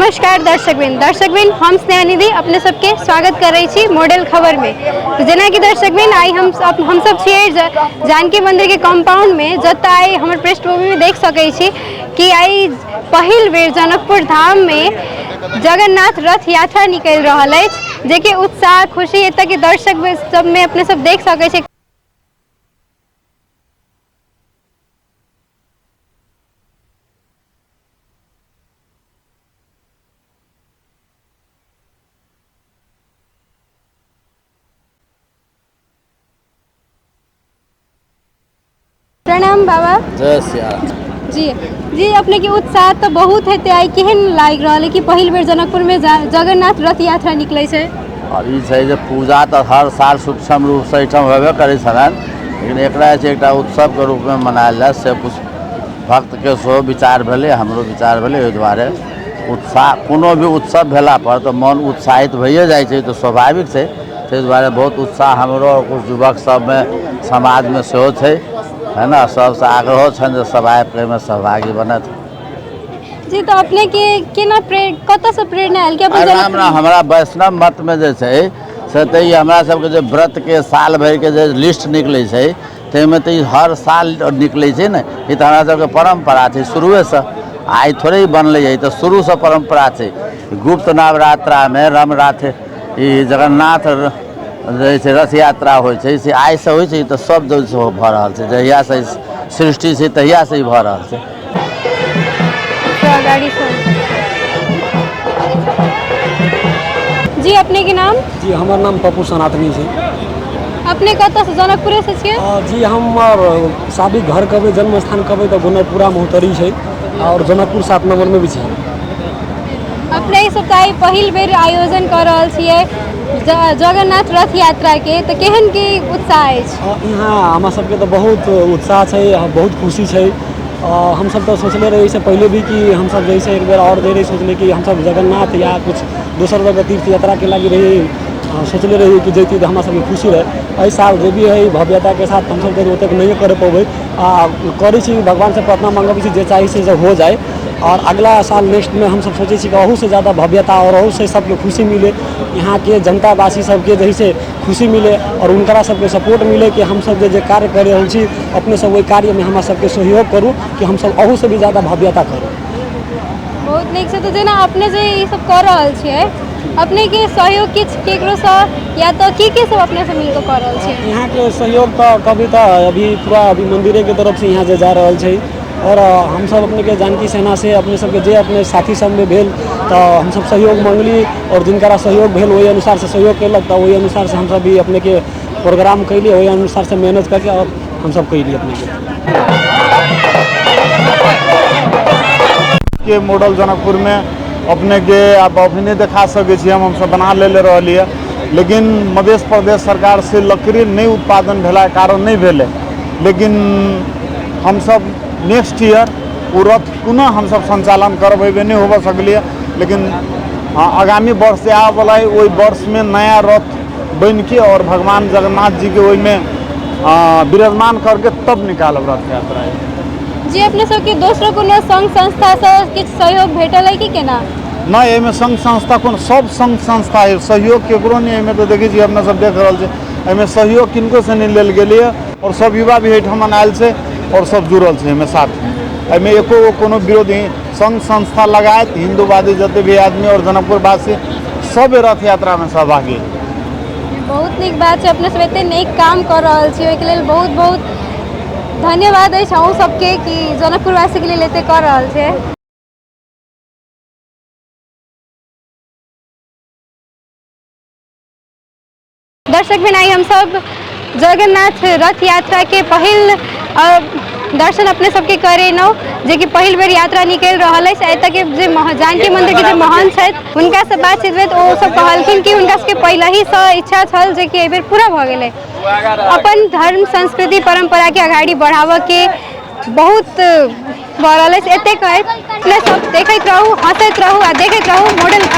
नमस्कार दर्शकवृंद। दर्शकवृंद, हम स्नेहा निधि अपने सबके स्वागत करै छी मॉडल खबर में। जेनाकि दर्शकवृंद, आइ हमसब छियै जानकी मंदिर के कॉम्पाउंड में, जतऽ आइ हमर पृष्ठभूमि में देख सकै छी कि आइ पहिल बेर जनकपुर धाम में जगन्नाथ रथ यात्रा निकलि रहल अछि, जेकि उत्साह खुशी एतऽ के दर्शक सब में अपने सब देख सकै छी। प्रणाम बाबा। जय सिया। जी जी, अपने के उत्साह तऽ बहुत हेतै, आइ केहन लागि रहल है कि पहिल बेर जनकपुर में जगन्नाथ रथ यात्रा निकलै छै? और ई छै जे पूजा तऽ हर साल सूक्ष्म रूपसँ एहिठाम हेबे करै छलनि, लेकिन एकरा जे छै एकटा उत्सवके रूपमे मनायल जाय से कुछ भक्तके सेहो विचार भेलै, हमरो विचार भेलै। ओहि दुआरे उत्साह, कोनो भी उत्सव भेला पर तऽ मन उत्साहित भइए जाइ छै, तऽ स्वाभाविक छै। ताहि दुआरे बहुत उत्साह हमरो आओर किछु युवक सबमे समाजमे सेहो छै, है ने। सबसँ आग्रहो छनि जे सब आबिके एहिमे सहभागी बनथि। जी, तऽ अपने के केना कतऽसँ प्रेरणा आयल कि अपन हमरा हमरा वैष्णव मतमे जे छै से तऽ ई हमरा सबके जे व्रतके साल भरिके जे लिस्ट निकलै छै ताहिमे तऽ ई हर साल निकलै छै ने। ई तऽ हमरा सबके परम्परा छै शुरुएसँ, आइ थोड़े ही बनलै, ई तऽ शुरूसँ परम्परा छै। गुप्त नवरात्रामे रमराथ ई जगन्नाथ जे छै रथ यात्रा होइ छै, से आइसँ होइ छै। ई तऽ सब जगह भऽ रहल छै, जहियासँ सृष्टि छै तहियासँ ई भऽ रहल छै। जी, अपने के नाम? जी, हमर नाम पप्पू सनातनी छै। अपने कतऽसँ, जनकपुरे से छियै? जी, हमर साबिक घर कहबै, जन्म स्थान कहबै तऽ गोनरपुरा महोत्तरी छै और जनकपुर 7 नंबर में भी छै। अपने ई सब तऽ पहिल बेर आयोजन कऽ रहल छियै जगन्नाथ रथ यात्रा के, तऽ केहन की उत्साह अछि? यहाँ हमरा सबके तऽ बहुत उत्साह छै, बहुत खुशी छै। हमसब तऽ सोचले रही से पहले भी कि हमसब जैसे एक बेर और देर सोचले कि हमसब जगन्नाथ या कुछ दोसर जगह तीर्थ यात्रा के लागि रही, सोचले रही कि जैती तऽ हमरा सबके खुशी रहे। एहि साल जे भी है भव्यता के साथ हमसब तऽ ओतेक नहीं कर पेबै, करै छी, भगवान से प्रार्थना मंगबै छी जे चाही से हो जाए। और अगला साल नेक्स्ट में हमसब सोचै छी कि अहू से ज़्यादा भव्यता और अहू से सबके खुशी मिले, यहाँ के जनतावासी सबके जैसे खुशी मिले और उनकरा सबके सपोर्ट मिले कि हमसब जे कार्य कर रहल छी अपने सब ओहि कार्यमे हमरा सबके सहयोग करू कि हमसब अहू से भी ज़्यादा भव्यता करू। बहुत नीक छै। तऽ जेना अपने जे ई सब कऽ रहल छियै, अपने के सहयोग किछु केकरोसँ या तऽ की की सब अपने से मिलके कऽ रहल छियै? यहाँ के सहयोग तऽ कभी तऽ अभी पूरा अभी मंदिरे के तरफ से यहाँ जे जा रहल छै और हमसब अपने के जानकी सेना से अपने सबके जे अपने साथी सबमे भेल तऽ हमसब सहयोग मंगली और जिनकरा सहयोग भेल ओहि अनुसार से सहयोग केलक, तऽ ओहि अनुसार से हमसब भी अपने के प्रोग्राम कैली, ओहि अनुसार से मैनेज करके और हमसब कैली अपने के मॉडल जनकपुर में अपने के आब अभी देखा सकै छी, हमसब बना लेले रहलियै, लेकिन मध्य प्रदेश सरकार से लकड़ी नहि उत्पादन भेला कारण नहि भेलै। लेकिन हमसब नेक्स्ट ईयर ओ रथ पुनः हमसब संचालन करबेबै, नहि होबऽ सकलियै, लेकिन आगामी वर्ष जे आबऽवला है ओहि वर्षमे नया रथ बनिके और भगवान जगन्नाथ जी के ओहिमे विराजमान करके तब निकालब रथ यात्रा। जी, अपने सबके दोसरो कोनो संघ संस्था से किछु सहयोग भेटल है कि केना? नहि, एहिमे संघ संस्था कोनो सब संघ संस्था है, सहयोग केकरो नहि। एहिमे तऽ देखै छी अपने सब देख रहल छी, एहिमे सहयोग किनको से नहि लेल गेलैए और सब युवा भी एहिठाम आयल छै और सब जुड़ल छै एहिमे साथमे। एहिमे एको कोनो विरोधी संघ संस्था लगायत हिंदूवादी जते भी आदमी और जनकपुरवासी सब रथ यात्रामे सहभागी। बहुत नीक बात छै, अपने सब एते नीक काम कऽ रहल छी, ओहिके लेल बहुत बहुत धन्यवाद अछि अहूँ सबके कि जनकपुरवासीके लेल एते कऽ रहल छै। दर्शक बिन, आइ हमसब जगन्नाथ रथ यात्रा के पहिल दर्शन अपने सबके करेलहुँ, जेकि पहिल बेर यात्रा निकलि रहल अछि। एतऽ के जे जानकी मंदिर के जे महंत छथि हुनका से बातचीत भेल, ओ सब कहलखिन कि हुनका सबके पहिलहीसँ इच्छा छल जे कि एहिबेर पूरा भऽ गेलै। अपन धर्म संस्कृति परम्परा के अगाडि बढ़ाबऽ के बहुत भऽ रहल अछि। एते कहैत अपने सब देखैत रहू, हँसैत रहू आ देखैत रहू मॉडल।